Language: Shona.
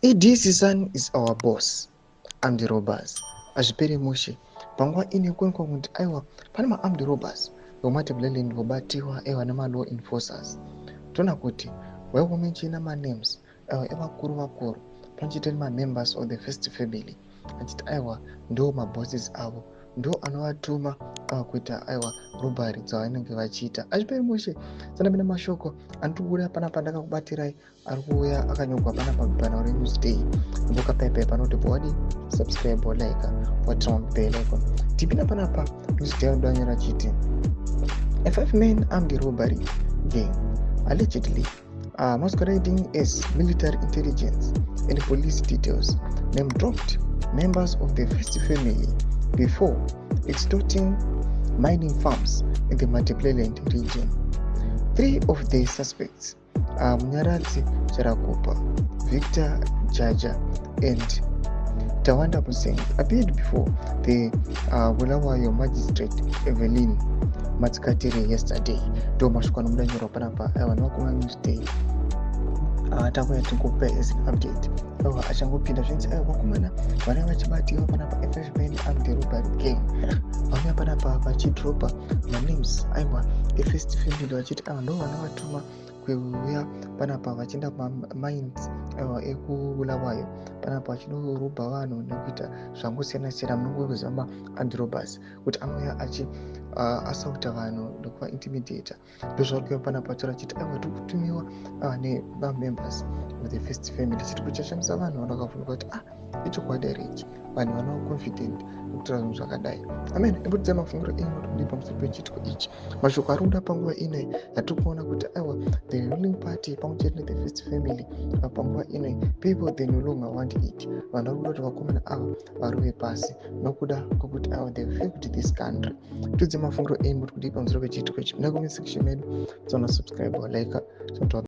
ED's son is our boss. Armed robbers. Hazviperi mushe. Panguva ino kuonekwa kuti aiwa, pane maarmed robbers vemuMatabeleland vobatiwa, aiwa, nemalaw enforcers. Toona kuti vaiwomenchina manames, aiwa, evakuru vakuru panochita nemamembers of the first family, achiti aiwa, ndo mabosses avo, ndo anovatuma ava kuita, aiwa, robbery dzavanenge vachiita. Hazviperi mushe. Sandapinda mashoko anotobuda panapa ndakakubatirai, ari kuuya akanyorwa panapa panhau reNewsDay. Mboka paipai panoti body subscribe or like or turn bell icon. Tipinda panapa Newsday anodanyora achiti a five man armed robbery gang allegedly masquerading as military intelligence and police details name dropped members of the first family before extorting mining farms in the Matabeleland region. Three of the suspects, Munyaradzi Charakupa, Victor Jaja and Tawanda Musengi, appeared before the Bulawayo magistrate Evelyn Matsikatire yesterday. Ndo mashoko anobuda nyorwa panapa, aiwa, nevakoma Newsday. Takuya tingokupa as an update, aiwa, achangopinda. Zvinzi, aiwa, vakomana vanenge vachibatiwa panapa, five men armed robbery gang, vauya panapa vachidropa manames, aiwa, efirst family, vachiti ava ndo vana vatuma kuuya panapa vachienda kumamines, aiwa, ekuBulawayo panapa, vachinorobha vanhu nekuita zvangosiyana siyana. Munongoziva maarmed robbers kuti anouya achi asauta vanhu nekuvaintimidata. Ndozvari kuuya panapa vataura achiti aiwa, tiri kutumiwa nemamembers of the first family. Chiri kuchashamisa vanhu, vanhu vakafunga kuti, ah, ichokwadi here ichi? Vanhu vana confident nekutora zvinhu zvakadai. Amen. Imbotidza mafungiro enyu kuti kudii pamusoro pechiitiko ichi, mashoko ari kuda panguva inoi yatiri kuona kuti, aiwa, the ruling party pamwe chete nethe first family panguva inoi, people, they no longer want it. Vanhu vari kuda kuti vakomana ava varove pasi nokuda kwekuti, aiwa, they failed this country. Tiudze mafungiro enyu kuti kudii pamusoro pechiitiko ichi muna comment section medu. Tsoona subscribe or like.